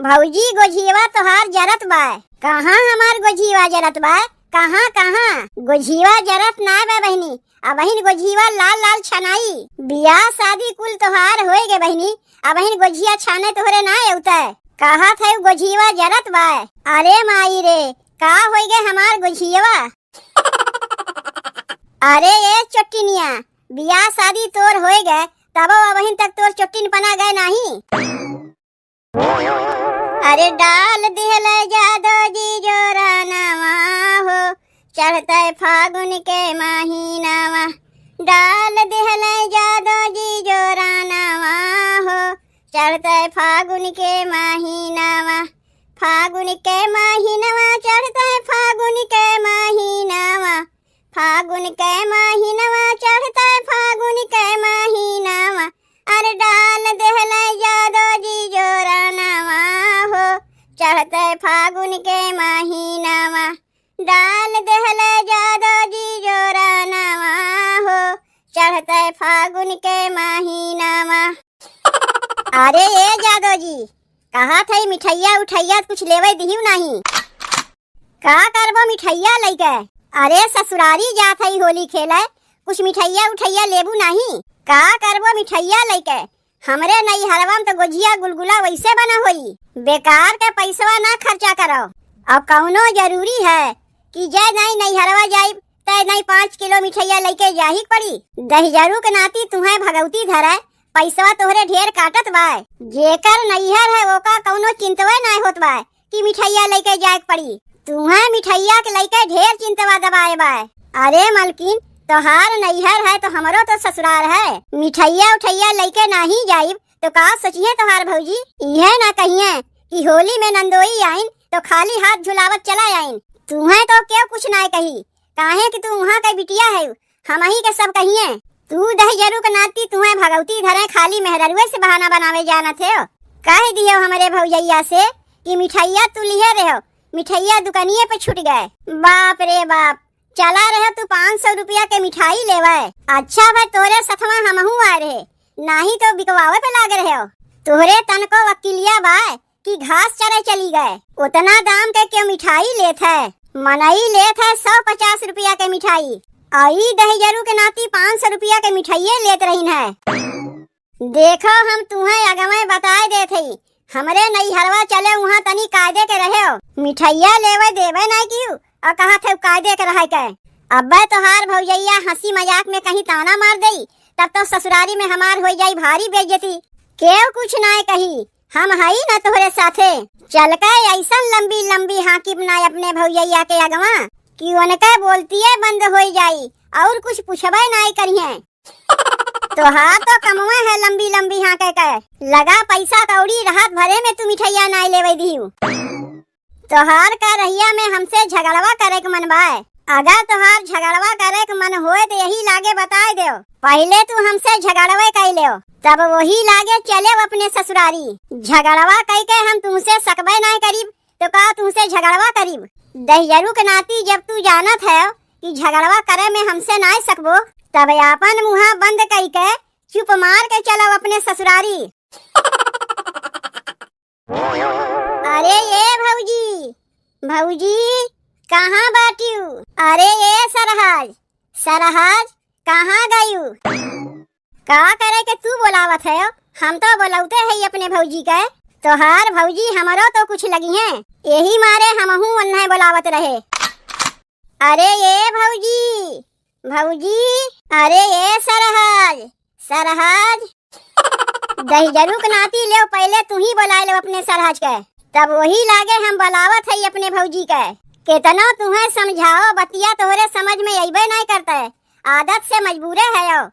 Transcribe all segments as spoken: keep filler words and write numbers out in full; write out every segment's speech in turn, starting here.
भौजी, गोझियवा तोहार जरत बा। कहाँ हमार गोझियवा जरत बा? कहाँ, कहाँ? गोझियवा जरत नाय बा बहिनी, अबहिन गोझियवा लाल लाल छनाई। बियाह शादी कुल तोहार होए गे बहिनी, अबहिन गोझिया छाने तोहरे नाय अउतै। कहत है गोझियवा जरत बा। अरे माई रे, का होई गे हमार गोझियवा? अरे ए चोट्टिनिया, बियाह शादी तोर होए गे, तबो अबहिन तक तोर चोट्टिन पना गे नाही। अरे डाल दिहले जादो जी जोरानवा हो, चढ़ते फागुन के महीनावा। डाल दिहले जादो जी जोरानवा हो, चढ़ते फागुन के महीनावा। फागुन के महीनावा, चढ़ते फागुन के महीनावा। फागुन के महीनवा चढ़ते फागुन के महीनवा, अरे डाल देहले जादो जी जोरानवा हो, चढ़ते फागुन के महीनवा, डाल देहले जादो जी जोरानवा हो, चढ़ते फागुन के महीनवा। अरे ए जादो जी, कहा थई मिठैया उठैया कुछ लेवे दिहिउ नाही? का करबो मिठैया लइके? अरे ससुरारी जात हई होली खेले, कुछ मिठैया उठैया लेबू नाही? का करबो मिठैया लइके? हमरे नैहरवा में तो गोझिया गुलगुला वैसे बना होई। बेकार के पैसवा ना खर्चा करो। अब कौनो जरूरी है कि जय नाई नैहरवा जाइब, तय नाई पाँच किलो मिठैया लइके जाही के पड़ी? दहिजरू के नाती तुहें भगौती धरे, पैसवा तोहरे ढेर काटत बा। जेकर नैहर है ओका कौनो चिंतवे नाय होत बा कि मिठैया लइके जाए के पड़ी। तुहें मिठैया के लइके ढेर चिंतवा दबाए बा। अरे मलकिन, तोहार नैहर है तो हमरो तो ससुरार है। मिठैया उठैया लइके नाही जाइब तो का सोचिहे तोहार भौजी? इहे ना कहिए कि होली में नंदोई आइन तो खाली हाथ झुलावत चला आइन। तुहें तो केव कुछ नाय कही, काहे कि तू उहाँ के बिटिया है, हमही के सब कहिए। तू दहिजरू के नाती तुहें भगौती धरे खाली मेहररुए से बहाना बनावे जानत हो। कह दियो हमरे भौजैया से कि मिठैया तू लिहे रहो, मिठैया दुकनिए पे छूट गए। बाप रे बाप, चला रहे तू पाँच सौ रुपया के मिठाई लेवे। अच्छा भाई तोरे सथवा हमहू आए रहे, नाही तो बिकवावे पे लागे रहे हो। तोहरे तनको वकीलिया बा कि घास चरे चली गए। उतना दाम के क्यों मिठाई लेत है? मनई लेत है सौ पचास रुपया के मिठाई, अई दहिजरू के नाती पाँच सौ रुपया के मिठाइये लेत रहीन है। देखो हम तुहें अगवे बताए देत हई, हमरे नैहरवा चले उहाँ तनी कायदे के रहे हो, मिठाइया लेवे देवे नाई किहू और कहा थे कायदे के रहे के। अब्बे तोहार भौजैया हंसी मजाक में कहीं ताना मार देई, तब तो ससुरारी में हमार हो जाई भारी बेइज्जती। केव कुछ नाय कही, हम हई ना तोहरे साथे। चल के ऐसन लंबी लंबी हाँकिब ना अपने भौजैया के अगवा कि उनके बोलतिए बंद हो जाई और कुछ पूछबे नाय करिहे। तोहार तो कमवा है लंबी लंबी हाँके के। लगा पैसा कौड़ी रहत भरे में तू मिठैया नाय लेवे दिहू। तोहार का रहिया में हमसे झगड़वा करे के मन बाय? अगर तोहार झगड़वा करे के मन होए तो यही लागे बताए देव। पहले तू हमसे झगड़वे कई लेव, तब वही लागे चले अपने ससुरारी। झगड़वा कई के हम तुमसे सकबे नाय करीब, तो का तुमसे झगड़वा करीब? दहिजरू के नाती जब तू जानत है कि झगड़वा करे में हमसे नाय सकबो, तब आपन मुँहा बंद कई के चुप मार के चलो अपने ससुरारी। अरे ए भौजी, भौजी, कहाँ बाटिउ? अरे ए सरहज, सरहज, कहाँ गइउ? का करे के तू बोलावत है? हम तो बोलौते है अपने भौजी के। तोहार भौजी हमरो तो कुछ लगिहे, यही मारे हमहू ओन्हे बोलावत रहे। अरे ए भौजी, भौजी, अरे ए सरहज, सरहज। दहिजरू के नाती लेव, पहले तू ही बोलाए लेव अपने सरहज के, तब वही लागे हम बोलावत है अपने भौजी के। केतनो तुहें समझाओ बतिया तोहरे समझ में अइबे नाय करते, आदत से मजबूरे है।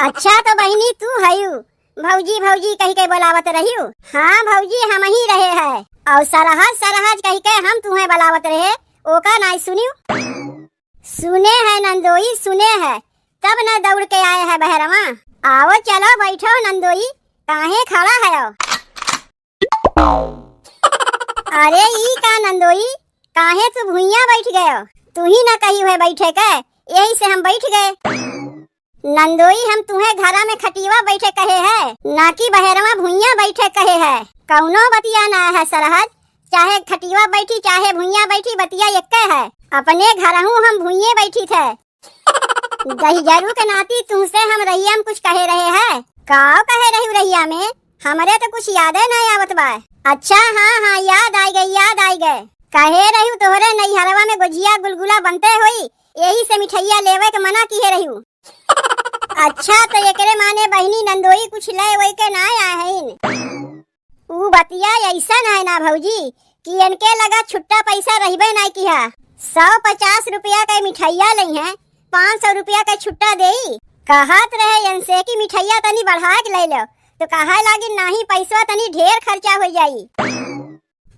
अच्छा तो बहिनी तू हयू, भौजी भौजी कही के बोलावत रहियू। हाँ भौजी हम ही रहे है, और सरहज सरहज कही के हम तुहें बोलावत रहे, ओका नाय सुनियू। सुने है नंदोई, सुने है, तब न दौड़ के आए है बहरवा। आओ चलो बैठो नंदोई, काहे खड़ा है? अरे ई का नंदोई, काहे तू भुइयां बैठ गयो? तू ही ना कही हुए बैठे के, यही से हम बैठ गए। नंदोई हम तुहे घरा में खटिवा बैठे कहे है, ना कि बहरवा भुइयां बैठे कहे है। कउनो बतिया नाहीं है सरहज, चाहे खटियवा बैठी, चाहे भुइयाँ बैठी, बतिया एक्के है। अपने घरहूँ हम भुइये बैठी थे। दहिजरू के नाती तुहसे हम रहिया में कुछ कहे रहे है? काव कहे रहिउ रहिया में? हमरे तो कुछ यादे नाहीं आवत बा। अच्छा, हाँ, हाँ, याद आइ गए, याद आइ गए। कहे रहिउ तोहरे नैहरवा में गोझिया गुलगुला बनते होई, एही से मिठइया लेवे के मना किहे रहिउ। अच्छा, तो एकरे माने बहिनी नंदोई कुछ लइ वइ के नाहीं आए हइन। ऊ बतिया अइसन है ना भउजी कि एनके लगा छुट्टा पइसा रहिबे नाहीं किहा। सौ पचास रुपया के मिठइया लइहें, पाँच सौ रुपया के छुट्टा देई। कहत रहे एनसे कि मिठइया तनी बढ़ाइ के लइ लेव, तो कहइ लागिन नाहीं, पइसवा तनी ढेर खर्चा होइ जाई।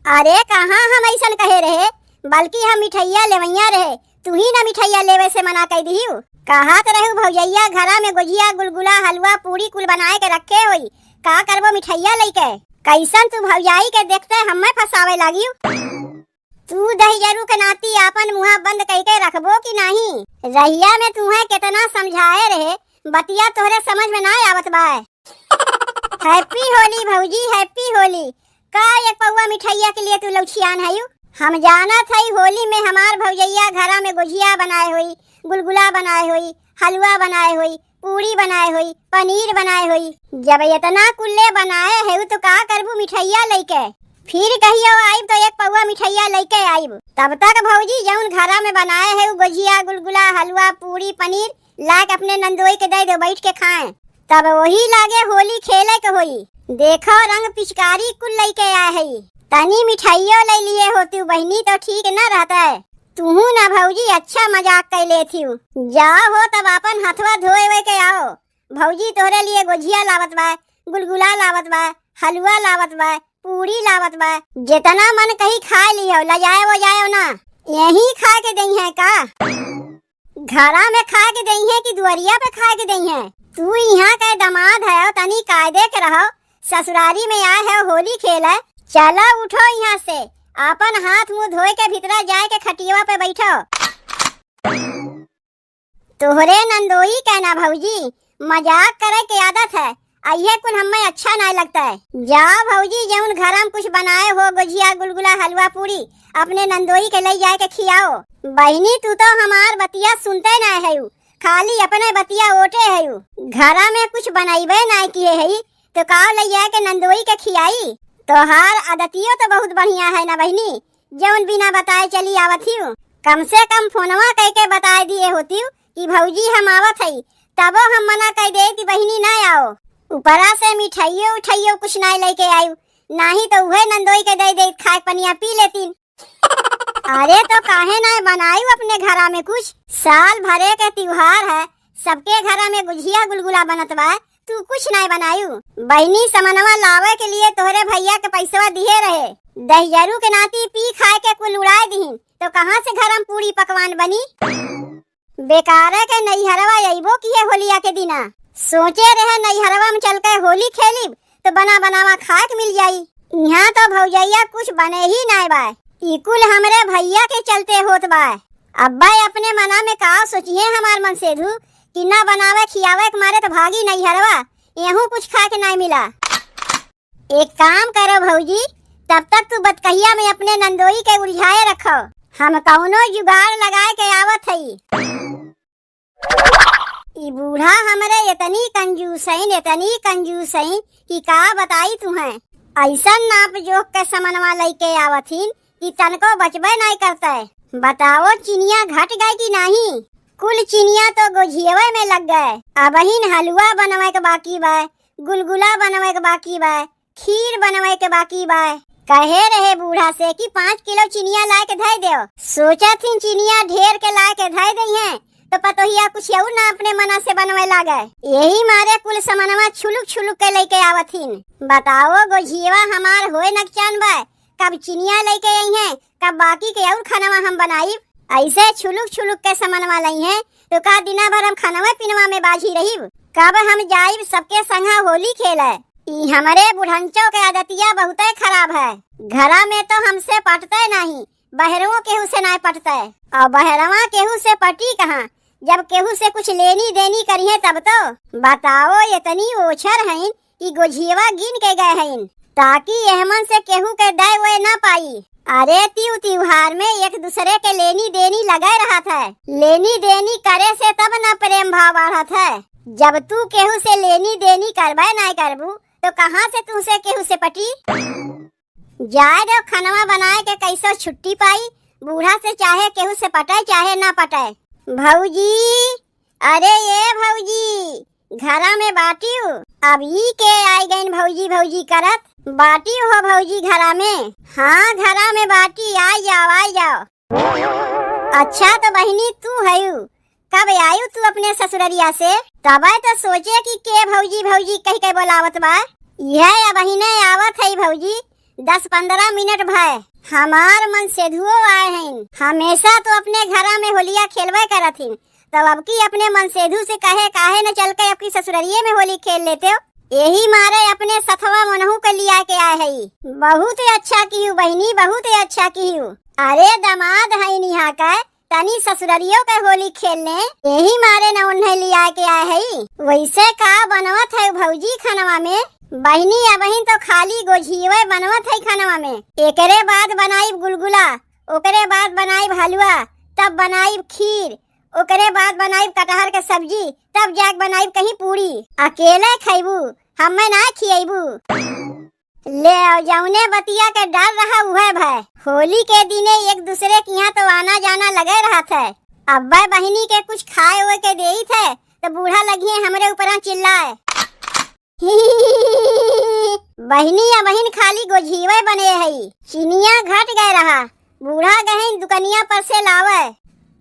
अरे कहाँ हम अइसन कहे रहे, बल्कि हम मिठइया लेवइया रहे, तुहीं ना मिठइया लेवे से मना कइ दिहिउ। कहत रहिउ भउजइया घरा में गोझिया, गुलगुला, हलुआ, पूड़ी कुल बनाइ के रखे होई, का करबो मिठइया लइके? कइसन तू भउजाई के देखते हम्मे फँसावे लागिउ। तू दहिजरू के नाती आपन मुँहा बंद कइके रखबो कि नाहीं? रहिया में तुहें केतना समझाए रहे, बतिया तोहरे समझ में नाहीं आवत बाय। Happy होली भउजी, Happy होली। का एक पउआ मिठइया के लिए तू लउछियान हइउ? हम जानत हई होली में हमार भउजइया घरा में गोझिया बनाए होई, गुलगुला बनाए होई, हलुआ बनाए होई, पूड़ी बनाए होई, पनीर बनाए होई। जब एतना कुल्ले बनाए हइउ तो का करबू मिठइया लइके? फिर कहियो आइब तो एक पउआ मिठइया लइके आइब। तब तक भउजी जउन घरा में बनाए हइउ गोझिया, गुलगुला, हलुआ, पूड़ी, पनीर लाइके अपने नंदोई के दइ देउ, बइठ के खाएँ। तब ओही लागे होली खेले के होई। देखो रंग पिचकारी कुल लइके आए हई। तनी मिठाइयो लइ लिए होतिउ बहिनी तो ठीक न रहतै। तुहूँ ना भउजी अच्छा मजाक कइ लेथिउ। जाओ हो तब आपन हथवा धोए वोए के आओ। भउजी तोहरे लिए गोझिया लावत बाय, गुलगुला लावत बाय, हलुआ लावत बाय, पूड़ी लावत बाय। जेतना मन कही खाइ लिहो, लजाए वोजाए ना। यहीं खाए के देइहें का? घरा में खाए के देइहें कि दुअरिया पे खाए के देइहें? तू इहाँ के दमाद हयो, तनी कायदे के रहो। ससुरारी में आए हयो होली खेले। चलो उठो इहाँ से, आपन हाथ मुँह धोए के भितरा जाइके खटियवा पे बइठो। तोहरे नंदोई के ना भउजी, मजाक करइ के आदत है, अइहे कुल हम्मे अच्छा नाहीं लगतै। जाओ भउजी, जउन घरा में कुछ बनाए हो, गोझिया, गुलगुला, हलुआ, पूड़ी, अपने नंदोई के लइ जाइके खियाओ। बहिनी, तू तो हमार बतिया सुनते नाहीं हइउ, खाली अपने बतिया ओटे हइउ। घरा में कुछ बनइबे नाहीं किहे हई, तो काव लइ जाइके नंदोई के खियाई? तोहार आदतियो तो बहुत बढ़िया है ना बहिनी, जउन बिना बताए चली आवत हिउ। कम से कम फोनवा कइके बताए दिहे होतिउ कि भउजी हम आवत हई, तबो हम मना कइ देइत कि बहिनी ना आओ। उपरा से मिठाइयो उठाइयो कुछ नाहीं लइके आइउ, नाहीं तो उहे नंदोई के दइ देइत, खाए के पनिया पी लेतिन। अरे तो काहे नाहीं बनाइउ अपने घरा में कुछ? साल भरे के तिउहार है, सबके घरा में गुझिया गुलगुला बनत बा, तू कुछ नाहीं बनाइउ। बहिनी, समनवा लावे के लिए तोहरे भइया के पइसवा दिहे रहे, दहिजरू के नाती पी खाए के कुल उड़ाइ दिहिन, तो कहाँ से घर में पूड़ी पकवान बनी? बेकारे के नइहरवा अइबो किहे होलिया के दिना। सोचे रहे नइहरवा में चल के होली खेलिब तो बना बनावा खाए के मिल जाई। इहाँ तो भउजइया कुछ बने ही नाहीं बाय। ई कुल हमरे भइया के चलते होत बाय। अब्बा अपने मना में का सोचिहें हमार मनसेधू कि ना बनावे खियावे के मारे तो भागी नइहरवा, एहू कुछ खाए के नाहीं मिला। एक काम करो भउजी, तब तक तू बतकहिया में अपने नंदोई के उलझाए रखो, हम कउनो जुगाड़ लगाइके आवत हई। ई बूढ़ा हमरे एतनी कंजूस हइन, एतनी कंजूस हइन कि का बताई तुहें। अइसन नाप जोख के समनवा लइके आवत हीन कि तनको बचबे नाहीं करतै। बताओ, चिनिया घट गए कि नाहीं? कुल चिनिया तो गोझियवे में लग गए। अबहिन हलुआ बनवे के बाकी बा, गुलगुला बनवे के बाकी बा, खीर बनवे के बाकी बा। कहे रहे बूढ़ा से कि पाँच किलो चिनिया लाइके धइ देव। सोचत हीन चिनिया ढेर के लाइके धइ दइहें, तो पतोहिया कुछ अउर ना अपने मना से बनवे लागे। यही मारे कुल समनवा छुलुक छुलुक के लइके आवत हीन। बताओ, गोझियवा हमार होए नकचान बा, कब चिनिया लइके अइहें, कब बाकी के अउर खानवा हम बनाइब। अइसे छुलुक छुलुक के समनवा लइहें, तो का दिना भर हम खानवा पीनवा में बाझी रहिब? कब हम जाइब सबके संगा होली खेले? ई हमरे बुढ़ंचो के आदतिया बहुते खराब है। घरा में तो हमसे पटते नाहीं, बहरवो केहू से नाहीं पटते। अउर बहरवा केहू से पटी कहाँ, जब केहू से कुछ लेनी देनी करिहें तब तो। बताओ, एतनी ओछर हइन कि गोझियवा गिन के गए हइन। ताकि एहमन से केहू के दय वय ना पाई। अरे, तिउ तिउहार में एक दूसरे के लेनी देनी लगे रहत है। लेनी देनी करे से तब ना प्रेम भाव बढ़त है। जब तू केहू से लेनी देनी करबे नाय करबू, तो कहाँ से तुहसे केहू से पटी? जाए दो, खनवा बनाए के कैसो छुट्टी पाई, बूढ़ा से चाहे केहू से पटे चाहे ना पटे। भौजी, अरे ये भौजी, घरा में बाटिउ? अब ई के आइ गइन भौजी भौजी करत? बाटिउ हो भौजी घरा में? हाँ, घरा में बाटी, आइ जाओ, आइ जाओ। अच्छा, तो बहिनी तू हयू, कब आयु तू अपने ससुररिया से? तबे तो सोचे कि के भौजी भौजी कहि के बोलावत बा। इहे अबहिने आवत हई भौजी, दस पन्द्रह मिनट भय। हमार मनसेधुओ आए हईन, हमेशा तो अपने घरा में होलिया खेलबे करत हिन, तब अब की अपने मनसेधु से कहे काहे न चल के अब की ससुररिये में होली खेल लेते हो। यही मारे अपने सथवा मनहू के लिया के आए हई। बहुत अच्छा किहू बहिनी, बहुत अच्छा किहू। अरे दमाद हईन इहाँ के, तनी ससुररियो के होली खेल ले, यही मारे न उन्हें लिया के आए हई। वैसे का बनवत है भौजी खनवा में? बहिनी, अबहिन तो खाली गोझियवे बनवत है खनवा में। एकरे बाद बनाइब गुलगुला, ओकरे बाद बनाइब हलवा, तब बनाइब खीर, ओकरे बाद बनाइब कटहर के सब्जी, तब जाके बनाइब कहीं पूड़ी। अकेले खइबू, हमें ना खियबू। ले आओ, जौने बतिया के डर रहा उहे भय। होली के दिने एक दूसरे के यहाँ तो आना जाना लगे रहत है। अब्बे बहिनी के कुछ खाए ओए के देइत है तो बूढ़ा लगिए हमरे ऊपरा चिल्लाए। बहिनी अबहिन खाली गोझियवे बने हई, चिनिया घट गए रहा, बूढ़ा गहिन दुकनिया पर से लावे।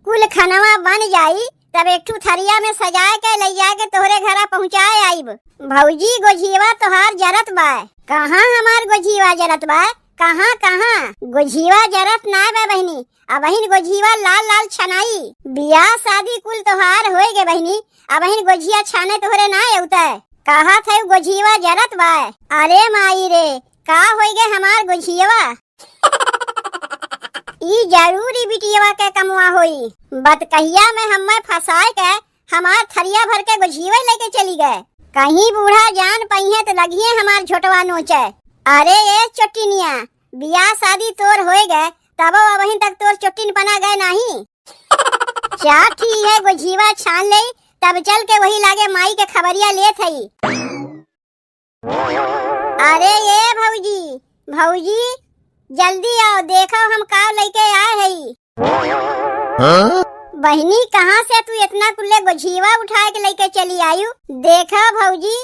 कुल खनवा बन जाई, तब एक ठू थरिया में सजाए के लइ जाए के तोहरे घरा पहुँचाए आइब। भौजी, गोझियवा तोहार जरत बा। कहाँ हमार गोझियवा जरत बा? कहाँ, कहाँ? गोझियवा जरत ना बा बहिनी, अबहिन गोझियवा लाल लाल छनाई। बियाह शादी कुल तोहार होए गे बहिनी, अबहिन गोझिया छाने तोहरे ना अउते। कहत है गोझियवा जरत बा। अरे माई रे, का होए गे हमार गोझियवा? ई जरूर ई बिटियवा के कमवा होई। बतकहिया में हम्मे फंसाए के हमार थरिया भर के गोझियवे लेके चली गए। कहीं बूढ़ा जान पइहे तो लगिए हमार झोटवा नोचे। अरे ए चोटिनिया, बियाह शादी तोर होए गए, तबो अबहिन तक तोर चोटिन पना गए नाही। चार ठी है गोझियवा छान ले, तब चल के वही लागे माई के खबरिया लेत हई। अरे ए भौजी, भौजी, जल्दी आओ, देखो हम का लइके आए हई। हाँ? बहिनी, कहाँ से तू इतना कुल्ले गोझियवा उठाए के लइके चली आयु? देखो भौजी,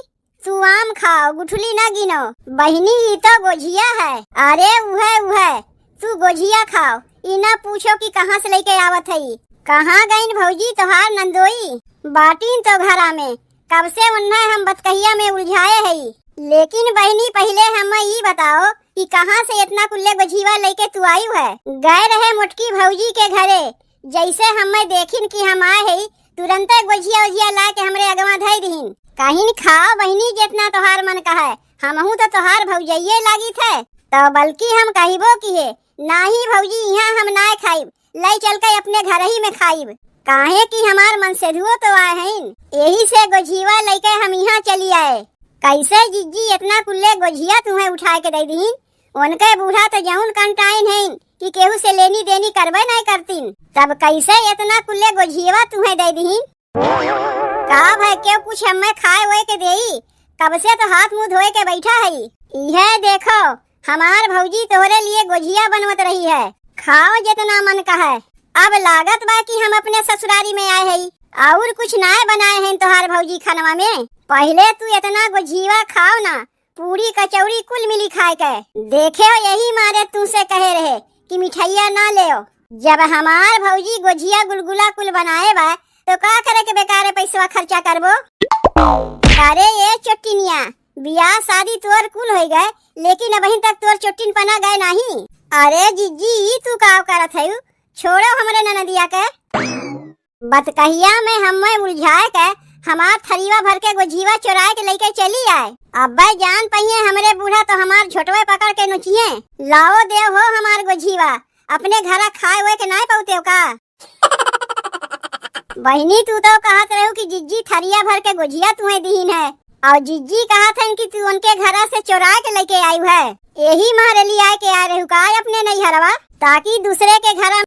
तू आम खाओ, गुठली ना गिनो। बहिनी, ई तो गोझिया है। अरे उहे, उहे, तू गोझिया खाओ, ई ना पूछो कि कहाँ से लइके आवत हई। कहाँ गइन भौजी तोहार नंदोई? बाटिन तो घरा में, कब से उन्हें हम बतकहिया में उलझाए हई। लेकिन बहिनी, पहिले हम्मे ई बताओ कि कहाँ से इतना कुल्ले गोझियवा लइके तू आयु है? गए रहे मोटकी भौजी के घरे, जैसे हम्मे देखिन कि हम आए हई, तुरंते गोझिया ओझिया ला के हमरे अगवा धई दिहिन। कहिन, खाओ बहिनी, जितना तोहार मन कहे, हमहू तो तोहार भौजइये लागित है। तो बल्कि हम कहिबो किहे, नाही भौजी, इहाँ हम नाय खाइब, लई चल के अपने घर ही में खाइब, काहे कि हमार मनसेधुओ तो आए हईन, यही से गोझियवा लइके हम इहाँ चली आए। कैसे जिज्जी, इतना कुल्ले गोझिया तुहें उठाए के दे दीन? उनके बूढ़ा तो जौन कंटाइन हईन कि केहू से लेनी देनी करबे नाय करतीन, तब कैसे इतना कुल्ले गोझियवा तुहें दे दीन? का भय, केहू कुछ हमें खाए ओए के देई? कब से तो हाथ मुंह धोए के बैठा हई। इहे देखो, हमार भौजी तोहरे लिए गोझिया बनवत रही है, खाओ जितना मन कहे। अब लागत बा कि हम अपने ससुरारी में आए हई, और कुछ नाय बनाए हैं तोहार भौजी खनवा में। पहिले तू इतना गोझिया खाओ ना, पूरी कचौड़ी कुल मिली खाए के। देखे हो, यही मारे तुमसे कहे रहे कि मिठाइया ना लेओ। जब हमार भौजी गोझिया गुलगुला कुल बनाए बा, तो का करे के बेकार पैसवा खर्चा करबो? अरे ए चोटिनिया, बियाह शादी तोर कुल होई गए, लेकिन अबहिन तक तोर चोटिन पना गए नाही। अरे जिज्जी, ई तू का करत हयू? छोड़ो हमरे ननदिया के। बतकहिया में हमें उलझाए के हमार थरीवा भर के गोझीवा चोराए के लइके चली आए। अब्बे जान पइहे हमरे बूढ़ा तो हमार झोटवे पकड़ के नोचिहे। लाओ देव हो हमार गोझीवा, अपने घरा खाए हुए के नाय पउते का? बहिनी, तू तो कहत रहू कि जिज्जी थरिया भर के गोझिया तुहें दीन है। और जिज्जी कहत हन कि तू उनके घरा से चोरा के लेके आयु है, यही मारे लिया के आ रहू का अपने नैहरवा, ताकि दूसरे के घरा